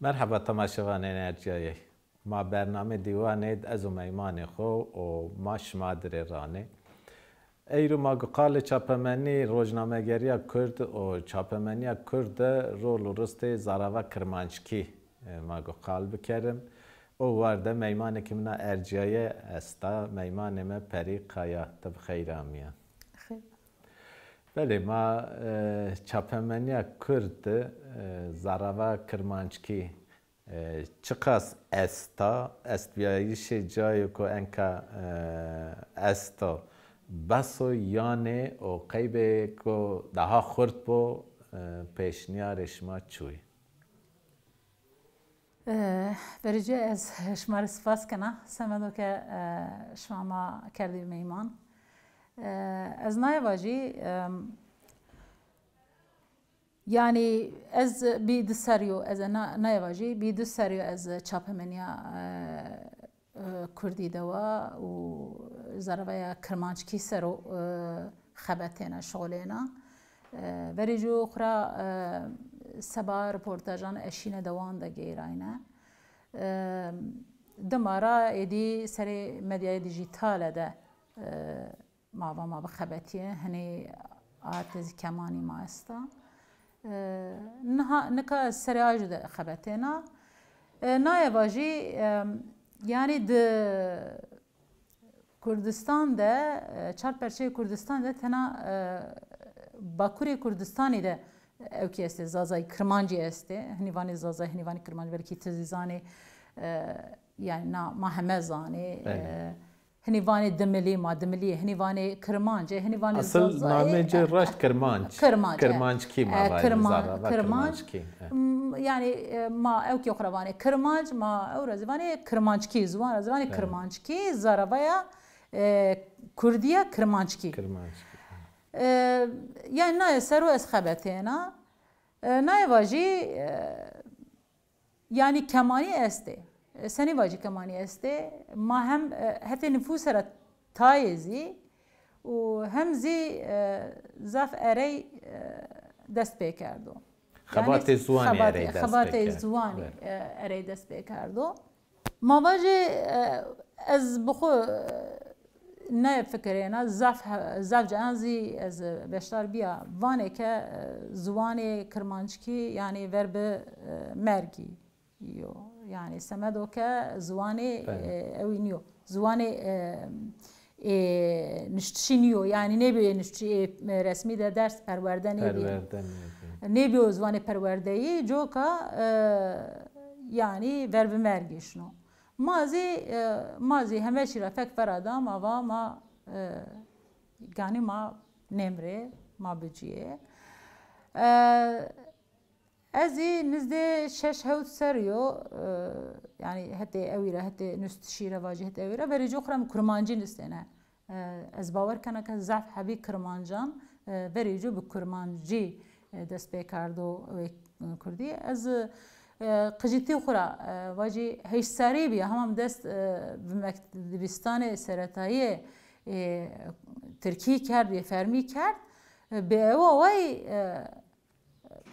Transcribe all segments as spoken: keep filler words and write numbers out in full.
Merheba temaşevanên erciyayê. Ma bername dîwanê d ez û meymanê xo û ma şima dirê ranê. Eyro ma guqalê çapemenî, rojnamegeriya Kurd û çapemenîya Kurd de rol û ristê zarava kirmanckî, e, ma guqal bikerim. O war de meymanêkê min a erciyaye esta, meymanê mi Perî Kaya. Ti bi xeyr amîya. Xeyr. Belê, ma, e, çapemenîya Kurd de, e, zarava kirmanckî, e, çiqas esta, estbîyayîşê cayêko enka, e, esto, bes o yanê o qeybêko daha xurt bo, e, pêşnîyarê şima çi yê? E, verî cû ez şima rê spas kena, semedo ke, e, şima ma kerdî meyman. E, ez naye vajî, e, yanî ez bî di serrî yo, ez na-, naye vajî, bî di serrî yo ez çapemenîya, e, e, kurdî de wa û zaravaya kirmanckî ser o, e, xebetêna, şixulêna. E, verî jû xura, e, seba reportajan ez şîne dewan de geyrayne. E, dima ra êdî serê medyaya dîjîtale de, e, ma va ma bixebetîye, hinî arte zî kemanî ma esta. E, niha, nika ez serê ajo de xebetêna. E, naye vajî, e, yanî di Kurdistan de, e, çar perçeyê Kurdistan de tena, e, Bakurê Kurdistanî de ewkî estê, Zazayî, Kirmancî estê. Hinî vanê Zazayî, hinî vanê Kirmancî, belkî ti zî zanê, e, yanî na ma heme zanê. Belê. E, Hinî vanê Dimilî, ma Dimilî yê, hinî vanê Kirmanc ê, hinî vanê Zazayî. Asıl namê ci raşt Kirmanc. Kirmanc, e. Kirmanckî ma vanê, Kirman-, zarava Kirmanc. Kirmanckî, e. M-, yanî, e, ma ewkê xo ra vanê Kirmanc, ma ew ra zî vanê Kirmanckî, ziwan ra zî vanê Kirmanckî, zaravaya, e, kurdî ya Kirmanckî. Kirmanckî. E, yanî naye ser o ez xebetêna. E, naye vajî, e, Yanî kemanî estê. E, senî vajî kemanî estê? Ma hem, e, hetê nifûse ra tayê zî û hem zî, e, zaf erey, e, dest pê kerdo. Yanî xebatê ziwanî xebatê, erey dest pê kerdo. Xebatê ziwanî, e, erey dest pê kerdo. Ma vajê, e, ez bi xwu, e, nêfikirêna, zaf he-, zaf cayan zî ez beşdar bîya. Vanê ke, e, ziwanê kirmanckî, yanî ver bi, e, mergî yo. Yanî semedo ke ziwanê, e, ewî nîyo. Ziwanê, e, e, nuştişî nîyo. Yanî nêbîyo ê nuştişî, ê resmî de ders perwerde nêbîyo. Perwerde nêbîyo. Nêbîyo ziwanê perwerdeyî, coka, e, yanî ver bi mergî şino. Ma zî, e, ma zî heme çî ra fek vera da, ma va ma, e, ganî ma nêmirê, ma bicîyê. E, ez zî nizdê şeş hewt serrî yo, e, yanî hetê ewî ra, hetê nustişî ra vajî, hetê ewî ra verî cû xwu ra mi kurmancî nustêne. E, ez bawer kena ke zaf hebî kirmancan, e, verî cû bi kurmancî, e, dest pê kerdo wê, e, kurdî. Ez, e, qijîtî xwu ra, e, vajî heşt serrî bîya, hema mi dest, e, bi mekt-, dibîstanê seretayî, e, tirkî kerd, yê fermî kerd. E, bi ewa way, e,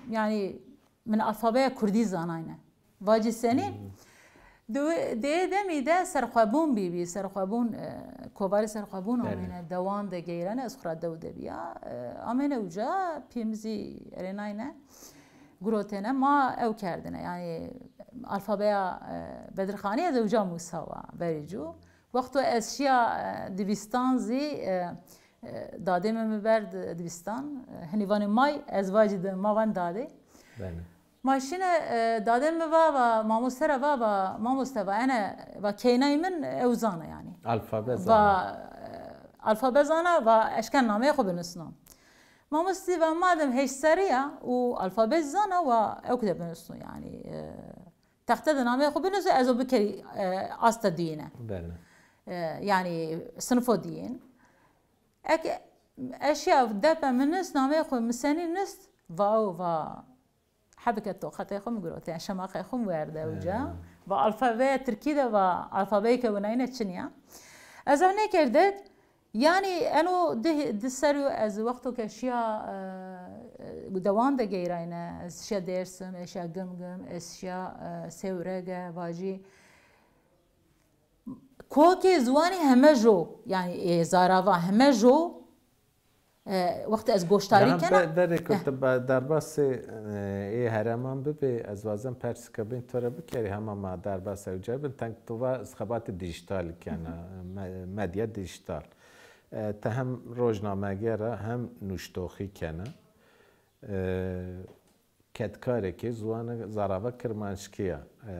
Yanî, min alfabeya kurdî zanayne. Vacî senî? Hmm. Di, di ê demî de serxwebûn bîbî, serxwebûn, e, kovarê serxwebûn amêne dewan de geyrene, ez xwu ra dew de bîya. E, amêne uca, pîyê mi zî erênayne, gurotêne, ma ew kerdine. Yanî, alfabeya, e, Bedirxanî ez uca musawa, verî cû. Wexto ez şiya, e, dibîstan zî, e, e, dadê mi mi berd dibîstan. E, hinî vanê may, ez vacî di, ma van dadê. Belê. Ma şine, e, dadê mi va, va, mamoste ra va, va, mamoste va, ene, va, keynay min, ew zana yanî. Alfabe zana. Va, e, alfabe zana, va, eşken nameyê xwu binusno. Mamoste va, madem heşt serrî ya û alfabe zana, wa ewk de binusno yanî, e, Texte de nameyê xwu binusno, ez o bikerî, e, asta duyîne. Belê. E, yanî sinifo duyîn. Eke ez şiya depe mi nist, nameyê xwu mi senî nist, va o, va hebike toqetê xwu mi girotî, yanî şemaqê xwu mi werde uca. He. Va alfabeya tirkî de va alfabeyê ke winayîne çinî ya. Ez ew nêkerde, Yanî eno di, di serrî yo ez wexto ke şîya, e, e, dewan de geyrayne, ez şîya Dêrsim, ez şîya Gimgim, ez şîya, e, Sêwrege, vajî. Kokê ziwanî heme jo, yanî, ê, zarava heme jo, e, wextê ez goşdarî kena. Be-, berê ku ti be-, derbasê, e, ê herêman bibê, ez wazem persika bîn to ra bikerî, hema ma derbas ewca bin, teng tu va ez xebatê dîjîtalî kena, me-, medya dîjîtal. E, ti hem rojnameger a, hem nuştoxî kena. E, kedkarêkê ziwanê zarava kirmanckî ya. E,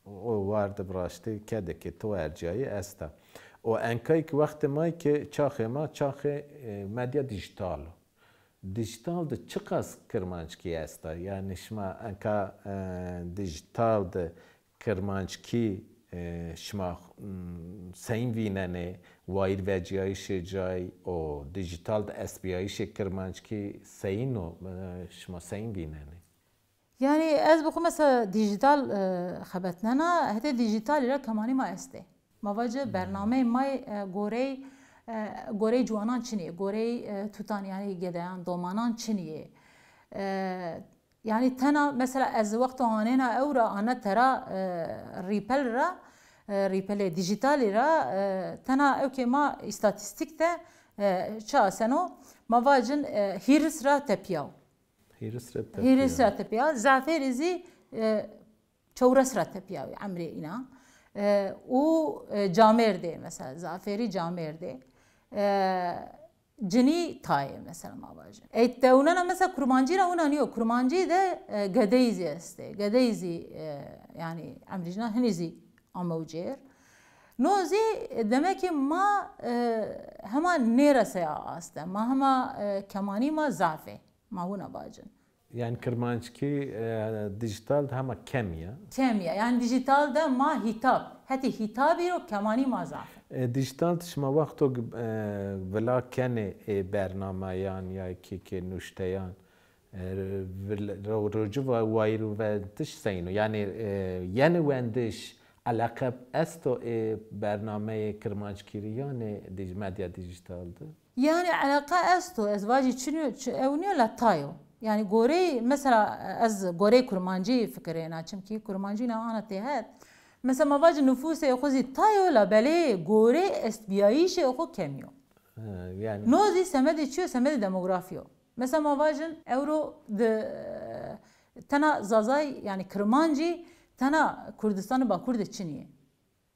o war de bi raştî kedêkê to ercayî esta. O enkay ki wextê ma ki çaxê ma çaxê, e, medya dîjîtal o. Dîjîtal de çiqas kirmanckî esta? Yanî şima enka, e, dîjîtal de kirmanckî, e, şima, m, seyîn vînenê, wayîrvecîyayîşê cayî û dîjîtal de estbîyayîşê kirmanckî seyîn o, e, şima seyîn vînenê? Yanî ez bi xwu mesela dîjîtal, e, xebetnena, hetê dîjîtalî ra kemanî ma estê. Ma vace bernameyê ma, e, gorey, e, gorey ciwanan çinî yê, gorey, e, tutan yanî gedeyan, domanan çinî yê. E, Yanî tena mesela ez wexto hanêna ew ra, ana tera, e, rîpel ra, e, rîpelê dîjîtalî ra, e, tena ewkê ma îstatîstîk de, e, çi aseno, ma vacin, e, hîris ra tepîya o. Hîris ra tepîya. Hîris ra tepîya. Zafêrî zî, e, çewres ra tepîya wî emrê înan. E, û, e, camêrdê mesela, zafêrî camêrdê. E, Cinî tayê mesela ma vajin. Ey tewnena mesela kurmancî ra wina nîyo. Kurmancî de, e, gedeyî zî estê. Gedeyî zî, e, yanî emrî cina hinî zî amew cêr. No zî, e, demek ki ma, e, hema nêreseya aste. Ma hema, e, kemanî ma zaf ê. Ma wina vacin. Yanî kirmanckî, e, dîjîtal de hema kemî ya. Kemî ya. Yanî dîjîtal de ma hîtab, hetê hîtabî ro kemanî ma zaf. E, dîjîtal de şima wexto, e, vila kenê, e, bernameyan ya kî, kî nuşteyan, e, vil-, ro-, roci va-, wayîr û vendiş seyno. Yanî, e, yenê wendiş, eleqe esto, e, bernameyê kirmanckî rî yanê dij-, medya dîjîtal de? Yanî eleqe esto, ez vajî çinyo, çi-, ew nîyo la tayo. Yanî goreyê, mesela ez goreyê kurmancî fikirêna, çimkî kurmancî na ana têhet. Mesela ma vajin nufusê xo zî tayo la belê goreyê estbîyayîşê xo kemî yo. Ha, yanî. No zî semedê çi yo? Semedê demografî yo. Mesela ma vajin ewro di, tena Zazay, yanî kirmancî tena Kurdistanê Bakur de çinî yê.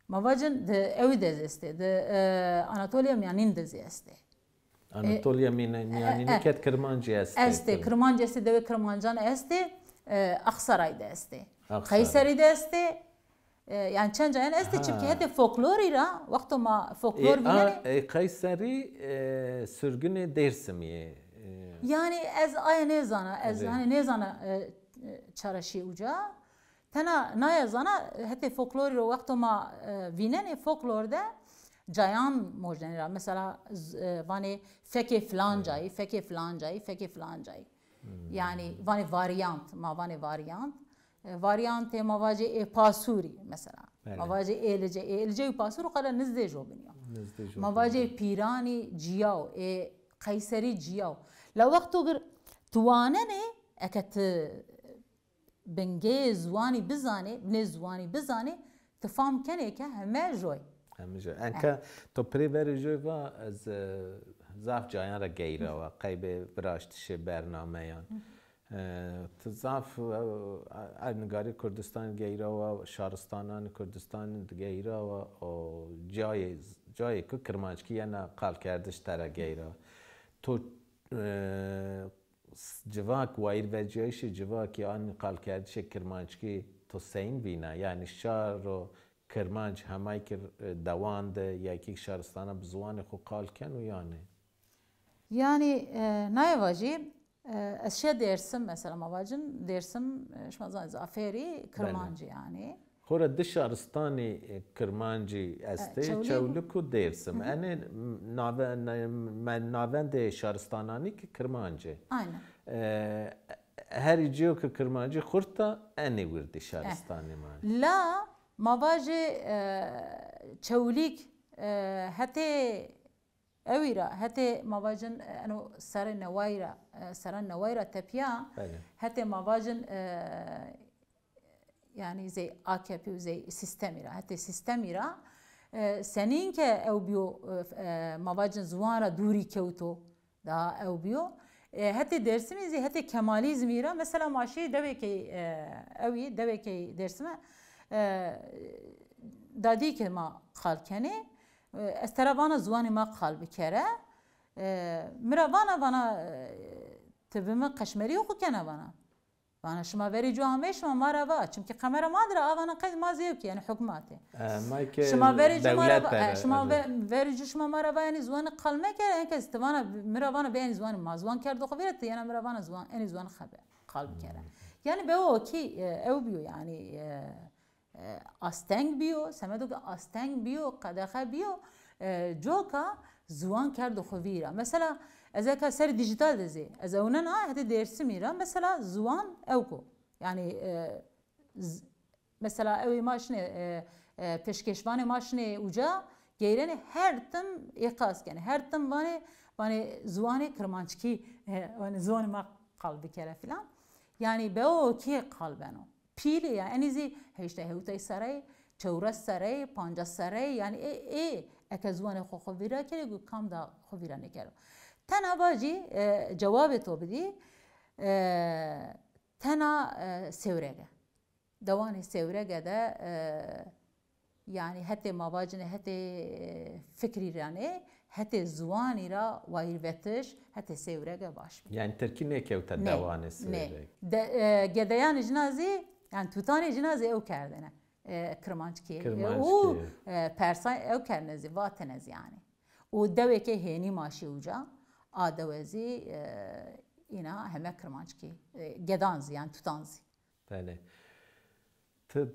Ma vacin di ewî de zî estê, di, e, Anatolya Mîyanîn de zî estê. Anatolya Mîne-, e, Mîyanînî e, ked kirmancî estê. Estê, kirmancî estê, dewê kirmancan estê, e, Aksaray de estê. Aksaray. Kayserî de estê. E, yanî çend cayan estê, ha, çimkî hetê folklorî ra, wexto ma folklor, e, vînenê. E, Kayserî, e, surgunê Dêrsimî yê. E, yanî ez aye nêzana, ez, evet, hanî nêzana, e, e, çara şî uca. Tena naye zana, hetê folklorî ro wexto ma, e, vînenê folklor de cayan mojnenê ra. Mesela z-, e, vanê fekê filan cayî, fekê filan cayî, fekê filan cayî. Hmm. Yanî vanê varyant, ma vanê varyant. E, varyantê ma vacê ê Pasûrî mesela. Belê. Ma vacê ê Licê, ê Licê û Pasûr o qada nizdê jo binî yo. Nizdê jo binî. Ma vacê Pîranî ciya wo, ê Qeyserî ciya wo. La wexto gir tu wanenê, eke ti bingeyê ziwanî bizanê, binê ziwanî bizanê, ti fam kenê ke heme joy. Heme joy. Enka to pirê verê joy va, ez, e, zaf cayan ra geyrawa, qeybê viraştişê bernameyan. Hı hı. E, ti zaf, e, erdnîgarê Kurdistanî geyrawa, şaristananê Kurdistanî geyrawa, o cayê, cayê ku kirmanckî yena qalkerdiş tera geyra. To, e, s-, civak, wayîrvecîyayîşê civakî anî qalkerdişê kirmanckî to seyîn vîna? Yanî şar ro kirmanc hemay ki, e, dewan de ya kî şaristana bi ziwanê xo qal keno yanî? Yanî, e, naye vajî, e, ez şiya Dêrsim mesela ma vacin, Dêrsim, e, şima zanê zafêrî kirmanc, belê, yanî. Xora di şaristanî, e, kirmancî estê, e, Çewlîg, Çewlîg û Dêrsim. Hı hı. Enê nave-, ne-, me-, navendê şaristananî ki kirmanc ê. Aynen. E, herî cîyo ki kirmancî xurt a, enê wirdî şaristanî ma. La ma vajê, e, Çewlîg, e, hetê Ewî ra hetê ma vacin, e, eno serê newayî ra, e, seran newayî ra tepîya, Belê. Hetê ma vacin, e, yanî zey A K P û zey sîstemî ra, hetê sîstemî ra, e, senîn ke ew bîyo, e, e, ma vacin ziwan ra dûrî kewto, daha ew bîyo. E, hetê Dêrsimî zî, hetê Kemalîzmî ra, mesela ma şî dewêkey, e, ewî dewêkey Dêrsime, e, dadî ke ma qal kenê, e, ez tera vana ziwanê ma qal bikere. E, mi ra vana, vana, e, ti bi mi qeşmerîyo xwu kena vana. Vana şima verê cû amey şima ma ra va. Çimkî qemera ma dir a, a vana qey ma zî ewkî, yanî hukmatê. E, ma ke Şima verê cû ma ra dewlet va, e, e, şima e, ve-, verê cû şima ma ra va, yanî ziwanê qal mekere, enke ti vana, mi ra vana bê enî ziwanê ma ziwan kerdo xo vîra, ti yena mi ra vana ziwan, enî ziwanê xebe qal bikere. Hmm. Yanî be o kî, e, ew bîyo, yanî, e, e, asteng bîyo, semedo ke asteng bîyo, qedexe bîyo, e, coka ziwan kerdo xo vîra. Mesela, ez eka serê dîjîtal de zî, ez ewnena hetê Dêrsimî ra, mesela, ziwan ewk o. Yanî, e, z-, mesela, ewê ma şinê, e, e, pêşkêşvanê ma şinê uca, geyrenê her tim êqas kenê. Her tim vanê, vanê ziwanê kirmanckî, e, vanê ziwanê ma qal bikere filan. Yanî be o kî qal beno. Pîlê ya, enî zî heştay hewtay serey, çewres serey, pancas serey, yanî ê, ê, eke ziwanê xo xo vîra kerê, gu kam da xo vîra nêkero. Tena vacî, e, cewabê to bidî, e, tena, e, Sêwrege. Dewanê Sêwrege de, e, yanî hetê ma vacine, hetê, e, fikrî ra nê, hetê ziwanî ra wayîrvetiş, hetê Sêwrege baş bî. Yanî tirkî nêkewte dewanê Sêwrege? Nê. De, e, gedeyanê cina zî, yanî tutanê cina zî ew kerdêne, e, kirmanckî. Kirmanckî. Û, e, persay ew kerdêne zî, vatêne zî yanî. Û dewêkê hênî ma şî uca, a dewe zî, e, îna heme kirmanckî, e, gedan zî, yanî tutan zî. Belê. Ti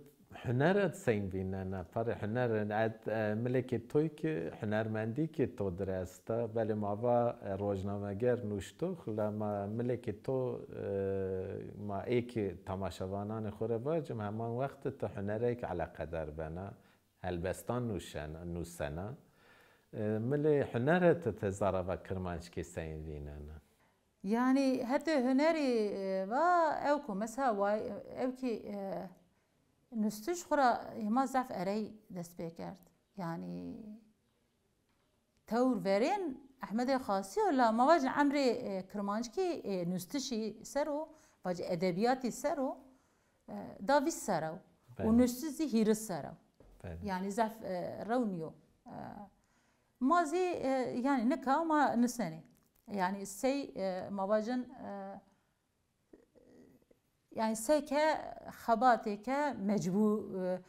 hunere seyn vînena? Parê huner, e, e, milekê toy ki, hunermendî ki to dir esta. Belê ma va, e, rojnameger, nuştox, la ma milekê to, e, ma ê ki tamaşevananê xo rê vacim, heman wext ti hunerêk eleqedar bena, helbestan nuşen-, nusena. E, milê hunere ti, ti zarava kirmanckî seyn vînena? Yanî hetê hunerî, e, va ewk o. Mesela way-, ewkî, e, nustiş xwu ra hêma zaf erey dest pê kerd. Yanî tewr verên Ehmedê Xasî yo, la ma vajin emrê, e, kirmanckî, e, nustişî ser o, vajî edebîyatî ser o, e, da vîst serre o. Belê. Û nustiş zî hîris serre o. Belê. Yanî zaf, e, rew nîyo. E, Ma zî, e, yanî nika ma nusenê. Yanî sey, e, ma vajin, e, yanî sey ke xebatê ke mecbûr, e,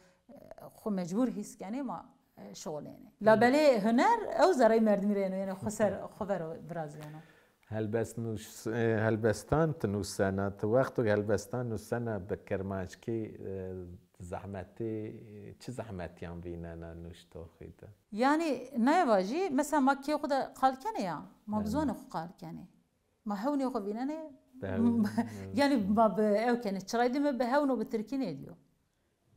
xwu mecbûr hîs kenê ma, e, şixulênê. Labelê huner ew zereyê merdimî rê yeno, yanî xwu ser, xwu ver o virazîyeno. Helbest nus-, e, helbestan ti nusena, ti wexto ke helbestan nusena bi kirmanckî, e, zehmetî, çi zehmetîyan vînena nuştoxî de? Yanî naye vajî, mesela ma kê xwu de qal kenê ya, ma bi ziwanê xwu qal kenê. Ma hewnê xwu vînenê, yanî ma bi ew kenê, çiraydê mi bi hewn û bi tirkî nêdîyo.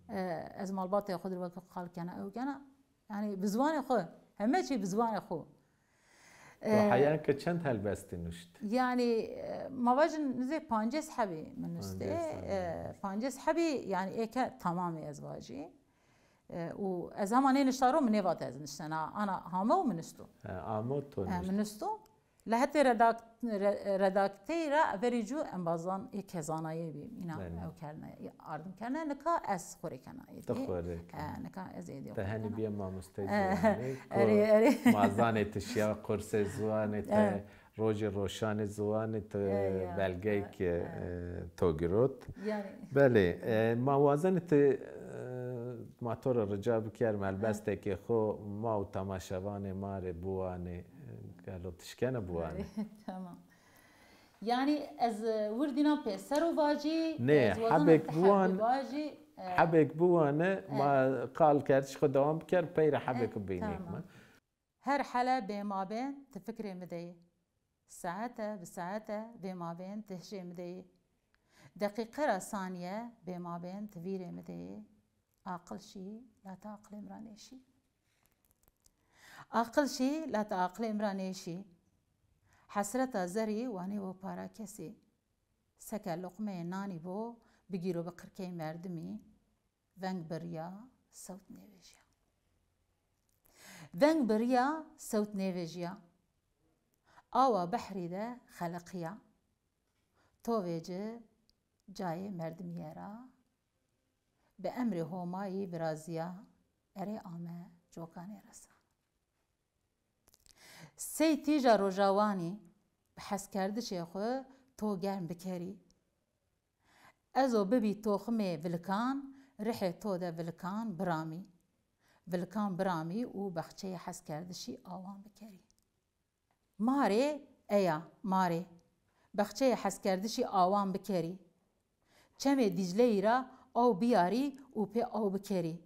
E, ez malbatê xwu dir weke qal kena, ew kena. Yanî bi ziwanê xwu, heme çî bi ziwanê xwu. To, e, heyan ke çend helbestî nuşt? Yanî, e, ma vajin nizê pancês hebî mi nustê. Pancês hebî. E, pancês hebî, yanî ê ke tamamî ez vajî. E, û ez hema nênişta ro mi nêvat ez niştena. Ana hame û mi nusto. He, amo to nuşt. E, mi nusto. La hetê redak-, re-, redakteyî ra verî cû embazan ê ke zanayê bî, îna ew kerdine, ardim kerdine, nika ez xwu rê kena êdî. Ti xwu rê kena. E, nika ez êdî xwu rê kena. Ti henî bîye mamosteyê ziwanî, erê, erê. Ma zanê ti şîya kursê ziwanî, ti rojê roşanê ziwanî, ti belgeyêk, e, to girot. Yanî. Belê, e, ma wazenê ti, e, ma to ra rica bikerîme, helbestekê xwu ma û temaşevanê ma rê biwanê. Gelo ti şikena biwanê? Tamam. Yanî ez, e, wirdîna pêser o vacî, nê, ez wazena hebêk ti biwan-, hebê vacî, e, hebêk biwane, e, ma qalkerdiş xwu dewam biker, pey ra hebêk, e, bînêk, tamam. Ma. Her hele bêmabên ti fikrê mi de yê. Saete bi saete bêmabên ti hişê mi de yê. Deqîqe ra sanîye bêmabên ti vîrê mi de yê. Aqil şî, la ti aqilê mi ra nêşî. Aqil şî, la ti aqilê mi ra nêşî. Hesreta zerrî wa nêbo para kesî. Seke luqmeyê nanî bo, bigîro bi qirkey merdimî, veng birîya, sewt nêvejîya. Veng birîya, sewt nêvejîya. Awa behrî de xeliqîya. To vêci cayê merdimîye ra, bi emrê Homayî virazîya, erê ame coka nêresa. Sey tîja rojawanî bi heskerdişê xwu to germ bikerî. Ez o bibî toximê vilikan, rihê to de vilikan biramî. Vilikan biramî û bexçeyê heskerdişî awan bikerî. Marê, eya, marê, bexçeyê heskerdişî awan bikerî. Çemê Dîcleyî ra aw bîyarî û pê aw bikerî.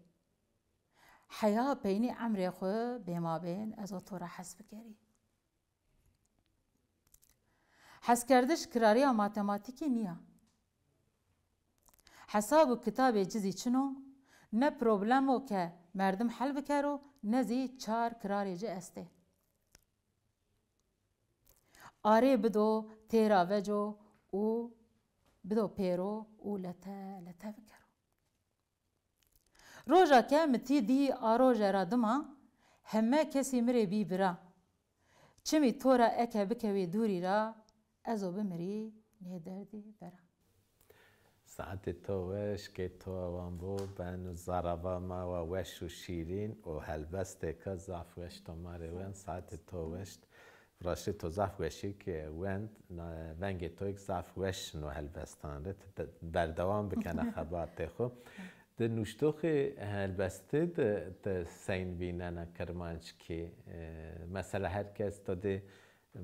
Heya peynî emrê xwu bêmabên ez o to ra hes bikerî. Heskerdiş kirarîya matematîkî nîya. Hesab û kitabê ci zî çin o, ne problemo ke merdim hel bikero, ne zî çar kirarê ci estê. Arê bido, têra veco û bido pêro û lete lete bikero. Roja ke mi tî dî a roje ra dima, heme kesî mi rê bî bira. Çimî to ra eke bikewê dûrî ra, ez o bimirî nê derdî vera. Saetê to weş, kê to awan bo, ben û zarava ma wa weş û şîrîn û helbestêka zaf weş to ma rê wend. Saetê to weş. Raştî to zaf weşî ke wend, na-, vengê to yek zaf weş no helbestan rê. Ti de-, berdewam bikena xebatê xwu. Di nuştoxê helbestî de ti seyn vînena kirmanckî? E, mesela her kes to dê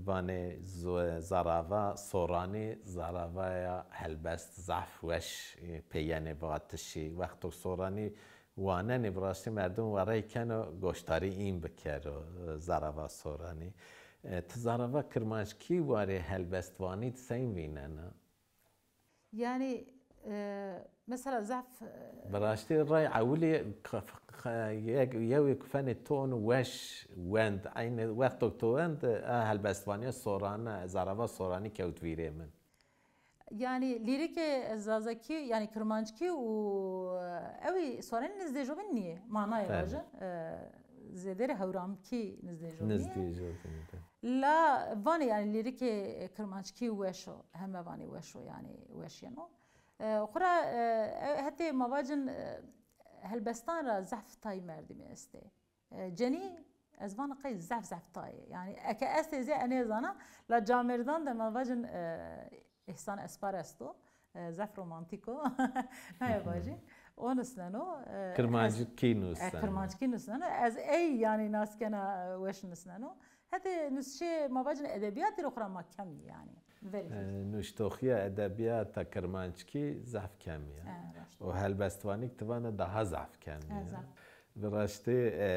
vanê zo-, zarava soranî, zaravaya helbest zaf weş, e, pê yenê vatişî. Wexto soranî wanenê, bi raştî merdim werey keno goşdarî în bikero, e, zarava soranî. E, ti zarava kirmanckî warê helbestvanî di seyn vînena? Yanî, e, mesela zaf, e, bi raştî ray ewilî k-, k-, yek, yewê kufenê to ono weş wend. Eynî wexto to wend, a helbestvanîya sorane, zarava soranî kewt vîrê min. Yanî lîrikê zazakî, yanî kirmanckî û ewî soranî nizdê jo bin nîyê. Manayê vaje, e, zêdêrê hewramkî nizdê jo bin nîyê. Nizdê jo bin nîyê. La vanê yanî lîrikê kirmanckî weş o, heme vanê weş o, yanî weş yeno. E, xwura, e, e, hetê ma vacin, e, helbestan ra zaf tay merdimî estê. E, cenî, ez vana qey zaf zaf tay ê. Yanî eke estê zî ez nêzana, la camêrdan de ma vacin, e, Îhsan Espar esto. E, zaf romantîk o. Naya vajî. O nusneno. E, kirmanckî nusneno. E, kirmanckî nusneno. Ez ey yanî nas kena, e, weş nusneno. Hetê nusişê ma vacin edebîyatî ro xwura ma kem î yanî. Verî. E, nuştoxîya edebîyata kirmanckî zaf kem ya. E, raşt. Û helbestvanîk ti vana daha zaf kem ya. E, zaf. Bi raştî, e,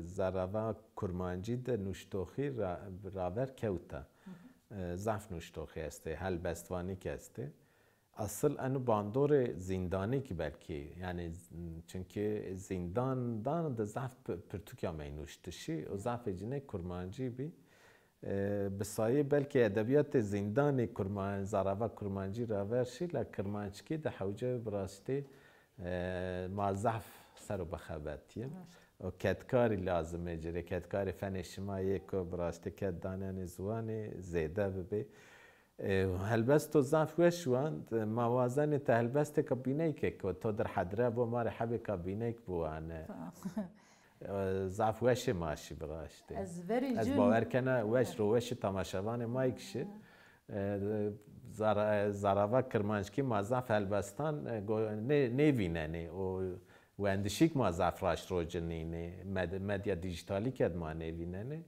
zarava kurmancî de nuştoxî ra-, raver kewta. Hı hı. E, zaf nuştoxî estê, helbestvanîk estê. Asil eno bandorê zîndanî kî belkî, yanî z-, çunkî zîndan dan de zaf pi-, pirtûk amey nuştişî û zafê cinê kurmancî bî. E, bi sayê belkî edebîyatê zîndanî kurman-, zarava kurmancî raver şî, la kirmanckî de hewce bi rastî, e, ma zaf ser o bixebetîyê. Raşt. O kedkarî lazim ê ci rê, kedkarê fenê şima yê ku bi rastî ked danenê ziwanî zêde bibê. E, helbest to zaf weş wend. Ma wazenê ti helbestêka bîneyke ko to dir hedre bo, ma rê hebêka bîneyk biwane. Sağ ol. E, zaf weşê ma şî bi raştî. Ez verî. Ez bawer kena weş ro weşê tamaşevanê ma yek şî. E, zara-, zarava kirmanckî ma zaf helbestan, e, go-, nê-, nêvînenê. O wendişîk ma zaf raşt roci nînê. Med-, medya dîjîtalî ked ma nêvînenê.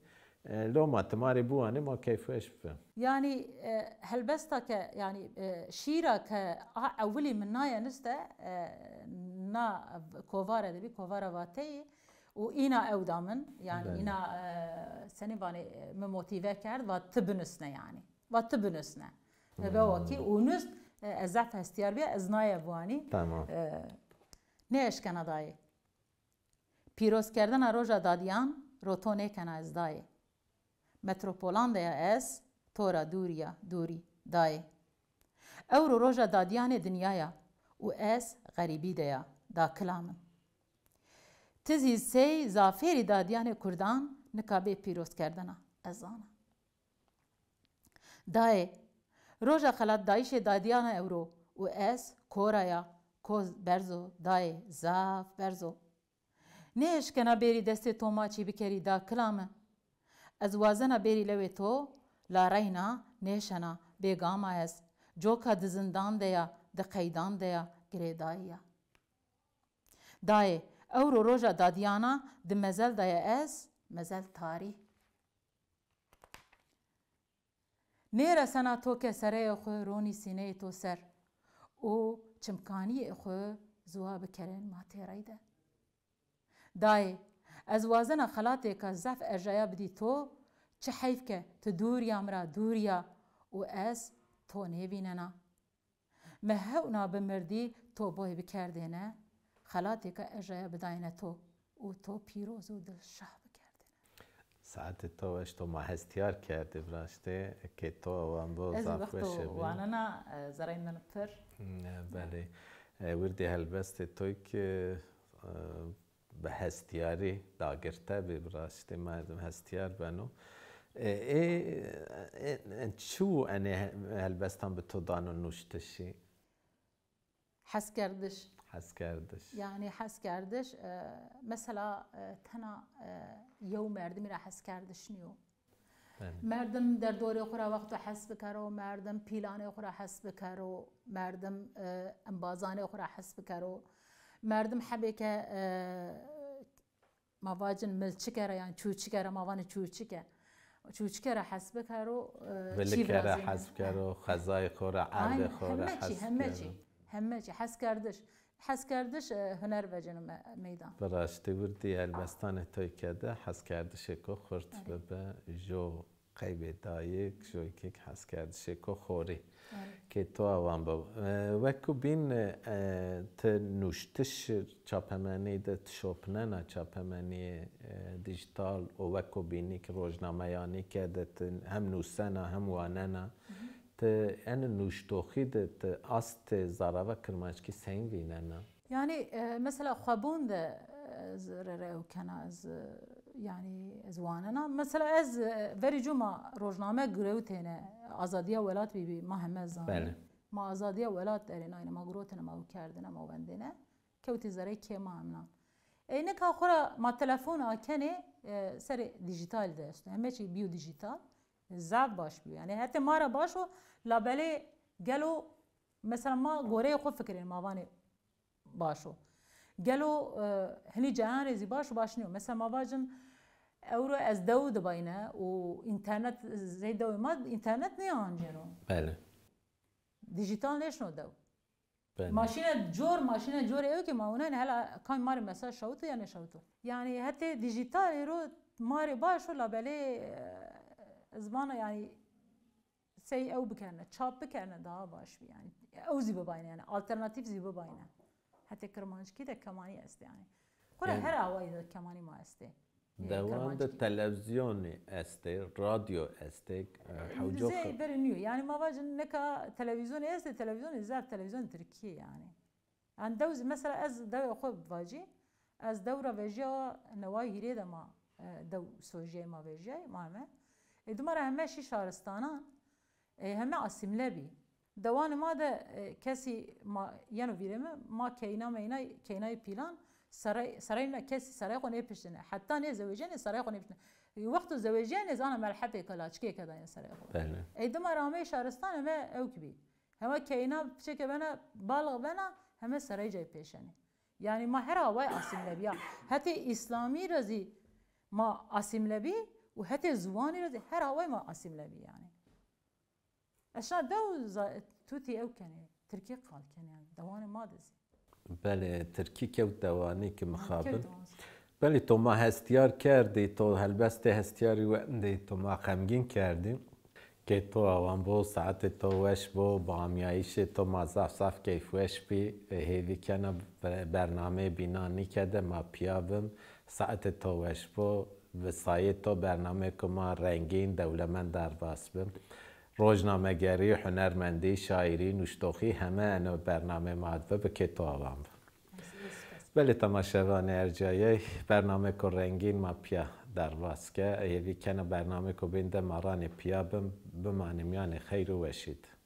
E, loma ti ma rê biwanê, ma keyfweş bibe. Yanî, e, helbesta ke, yanî, e, şîra ke a ewilî min naye niste, e, na kovare de bî, kovara Vateyî û îna ew da min, yanî îna, e, senî vanê, e, mi motîve kerd, va ti binusne yanî. Va ti binusne. Ve wekî û nust, e, ez zaf hestiyar bîya, ez naye biwanî. Tamam. E, nêeşkena dayê. Pîrozkerdena roja dadîyan, ro to nêkena ez dayê. Metropolan de ya ez, to ra dûrî ya, dûrî, dayê. Ewro roja dadîyanê dinya ya û ez xerîbî de ya, dakila min. Ti zî sey zafêrî dadîyanê kurdan nika bê pîrozkerdena, ez zana. Dayê, roja xelatdayîşê dadîyana ewro û ez kora ya, ko berz o, dayê, zaf berz o. Nêeşkena bêrî destê to maçî bikerî, dakila mi. Ez wazena bêrî lewê to, la reyna nêşena, bêgam a ez. Coka di zindan de ya, di qeydan de ya, girêdayî ya. Dayê, ewro roja dadîyana di mezel de ya ez, mezel tarî. Nêresena to ke sereyê xwu ronî sîneyê to ser û çimkanîyê xwu ziwa bikerên ma têrey de. Dayê, ez wazena xelatêka zaf erjaya bidî to, çi heyf ke ti dûrî ya mi ra, dûrî ya û ez to nêvînena. Mi hewna bimirdî to boy bikerdêne, xelatêka erjaya bidayne to û to pîroz û dilşah bikerdêne. Saetê to weş, to ma hestîyar kerdî viraştê, kê to awan bo. Ez zaf wexto weş bî. Wanena, e, zereyê min pir. E, belê. E, wirdî helbestê to ki, e, bi hestîyarî dagirte bî, bi rastî merdim hestîyar beno. E, e, e, e, çi û enê he-, helbestan bi to dano nuştişî? Heskerdiş. Heskerdiş. Yanî heskerdiş, e, mesela, e, tena, e, yew merdimî ra heskerdiş nîyo. Belê. Merdim derdorê xwu ra wexto hes bikero, merdim pîlanê xwu ra hes bikero, merdim, e, embazanê xwu ra hes bikero. Merdim hebê ke, e, ma vacin milçike ra, yanî çûçike ra, ma vanê çûçike. Çûçike ra hes bikero, e, çî virazîne. Vilike ra hes bikero, xezayê xo ra, erdê xo ra hes bikero. Aynen, heme çî, heme çî. Heme çî. Heskerdiş. Heskerdiş, e, huner veceno me-, meydan. Bi rastî wirdî helbestanê to ke de heskerdişêko xurt bibi, jo qeybê dayik, jo kek heskerdişêko xorî. Belê. Kê to awan bo. E, weko bîn, e, ti nuştiş çapemenî de ti şopnena, çapemenîyê, e, dîjîtal û weko bînî ki rojnameyanî ke de ti hem nusena hem wanena. Hı hı. Ti ene nuştoxî de ti astê zarava kirmanckî seyîn vînena? Yanî, e, mesela xwebûn de, e, ez rê rê ew kena, ez, e, yanî ez wanena. Mesela ez, e, verî cû ma rojname girewtêne, Azadîya Welat bîbî, ma heme zanê. Belê. Ma Azadîya Welat erênayne, ma girotêne, ma ew kerdêne, ma wendêne. Kewtî zereyê kê ma hemnan. Ey nika xwu ra ma telefon akenê, e, serê dîjîtalî de esto. Heme çî bîyo dîjîtal. Zaf baş bîyo. Yanî hetê ma ra baş o, labelê gelo mesela ma goreyê xwu fikirên, ma vanê baş o. Gelo, e, hinî cayan rê zî baş û baş nîyo. Mesela ma vacin ewro ez dew de bayne û înternet, zey dewê ma înternet nêanceno. Belê. Dîjîtal nêşino dew. Belê. Ma şîne cor, ma şîne corê ewkê ma wunenê hela kam ma rê mesaj şawito ya nêşawito. Yanî hetê dîjîtal êro ma rê baş o labelê, e, ziwana yanî sey ew bikerne, çap bikerne daha baş bî yanî. Ew zî bibayne yanî, alternatîf zî bibayne. Hetê kirmanckî de kemanî estê yanî. Xwura yanî her awayî de kemanî ma estê. Dewan de televîzyonî estê, radyo estê, e, hewco. Zey berê nîyo. Yanî ma vacin nika televîzyonî estê, televîzyonî zaf televîzyonê tirkî yanî. Yanî dew zî, mesela ez dewê xwu vacî, ez dew ra vejîya neway hîrê de ma, e, dew sojîyayî ma vejîyayî, ma heme. E, dima ra heme şî şaristanan, e, heme asîmle bî. Dewanê ma de, e, kesî ma yeno vîrê mi, ma keyna meyna, keynayê pîlan, seray, serayê na kesî serayê xo nêpiştêne. Heta nêzewejîyenê serayê xo nêpiştêne. E, wexto zewejîyenê zana melhepêka laçikêka dayne serayê xo. Belê. Ey dima ra ameyê şaristan heme ewk bî. Hema keyna piçeke bena, balix bena, heme serayê cayê pêşenê. Yanî ma her away asîmle bîya. Hetê îslamî ra zî ma asîmle bî û hetê ziwanî ra zî her away ma asîmle bî yanî. Ez şina dew za-, tutî ew kenê, tirkî qal kenê yanî, dewanê ma de zî. Belê, tirkî kewt dewanî ki mixabin. Kewt dewanî. Belê, to ma hestîyar kerdî, to helbestê hestîyarî wendî, to ma xemgîn kerdî. Kê to awan bo, saetê to weş bo, bi amîyayîşê to ma zaf zaf keyfweş bî. E, hêvî kena be-, bernameyê bînan nîkerde ma pîya bim. Saetê to weş bo, Bi sayê to bernameyêko ma rengîn, dewlemend derbas bi. Rojnamegerî, hunermendî, şaîrî, nuştoxî heme eno bernameyê ma de bi kê to awan bi. Belê temaşevanê ercayey, bernameyêko rengîn ma pîya derbas ke. Hêvî kena bernameyêko bên de ma ranê pîya bim, bimanê mîyanê xeyr û weşî de.